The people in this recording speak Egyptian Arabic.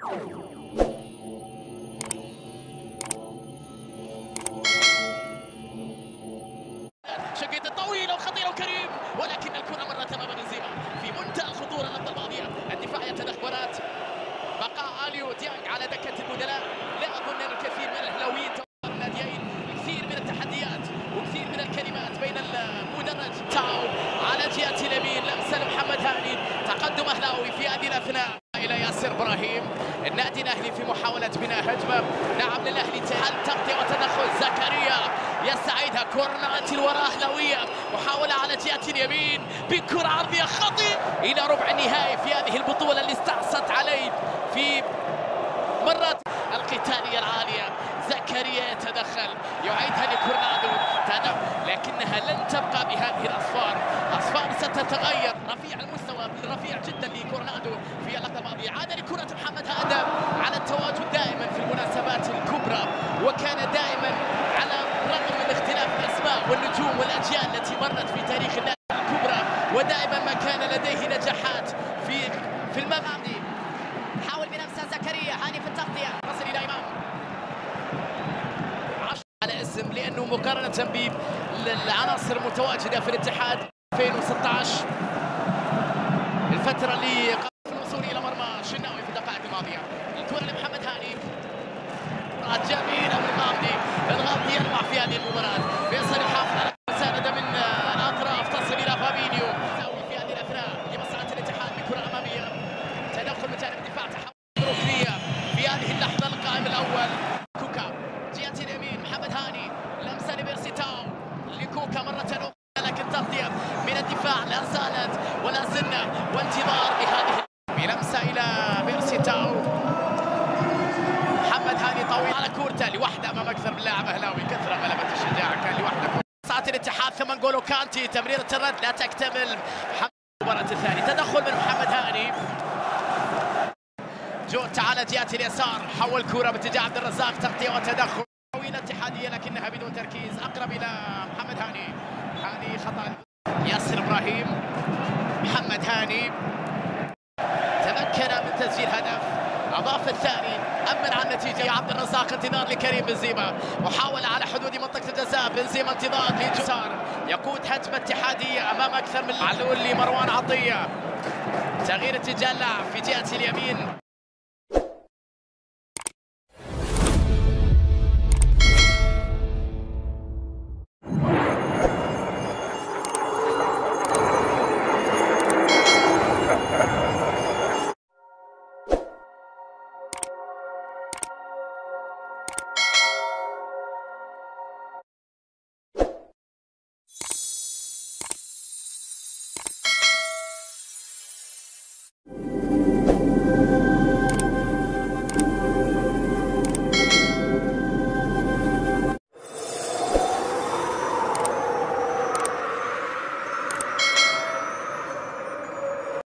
شقيت طويلة وخطيرة وكريم، ولكن الكرة مرت أمام بنزيما في منتهى الخطورة. اللقطة الماضية الدفاع يتدخلات، بقاء اليو ديانج على دكة البدلاء. لا أظن أن الكثير من الأهلاويين الناديين، كثير من التحديات وكثير من الكلمات بين المدرج. تاو على جهة اليمين، لمسة لمحمد هاني، تقدم أهلاوي في هذه الأثناء إلى ياسر إبراهيم. النادي الأهلي في محاولة بناء هجمة، نعم للأهلي، تغطية وتدخل زكريا يستعيدها، كورنر الوراء أهلاوية، محاولة على جهة اليمين بكرة عرضية خطيرة إلى ربع النهائي في هذه البطولة اللي استعصت عليه في مرات القتالية العالية. زكريا يتدخل، يعيدها لكورنادو، لكنها لن تبقى بهذه الأصفار، أصفار ستتغير. رفيع المستوى، رفيع جدا لكورنادو في اللقطة الماضية. عاد لكرة محمد آدم على التواجد دائما في المناسبات الكبرى، وكان دائما على الرغم من اختلاف الأسماء والنجوم والأجيال التي مرت في تاريخ النادي الكبرى، ودائما ما كان لديه نجاحات في الملعب. حاول بنفسه زكريا، هاني في التغطية، تصل إلى إمام على اسم، لأنه مقارنة بالعناصر المتواجدة في الاتحاد 2016 الفترة اللي قبل الوصول إلى مرمى شناوي في الدقائق الماضية. الكرة لمحمد هاني، كرة جميلة من الغامدي، الغامدي يلمع في هذه المباراة. فيصل يحافظ على مساندة من الأطراف، تصل إلى فابينيو في هذه الأثناء لمصلحة الاتحاد بكرة أمامية، تدخل من جانب الدفاع، تحول ركنية في هذه اللحظة. القائم الأول كوكا جهة اليمين، محمد هاني، لمسة لبيرسي تاو، لكوكا مرة أخرى، لكن تغطية من الدفاع لا زالت ولا زلنا وانتظار لهذه بلمسة إلى بيرسي تاو. محمد هاني طويل على كورتا لوحده أمام أكثر من لاعب أهلاوي، كثرة غلبة الشجاعة، كان لوحده. ساعة الاتحاد ثم نجولو كانتي، تمريرة الرد لا تكتمل. المباراة الثانية تدخل من محمد هاني، جوتا على جهة اليسار، حول كرة باتجاه عبد الرزاق، تغطية وتدخل طويلة اتحادية لكنها بدون تركيز، أقرب إلى محمد هاني. هاني خطأ، ياسر إبراهيم، محمد هاني تمكن من تسجيل هدف، أضاف الثاني، أمن على النتيجة. عبد الرزاق انتظار لكريم بنزيما، محاولة على حدود منطقة الجزاء، بنزيما انتظار لجسار، يقود هجمة اتحادية أمام أكثر من علول لمروان عطية، تغيير اتجاه اللاعب في جهة اليمين.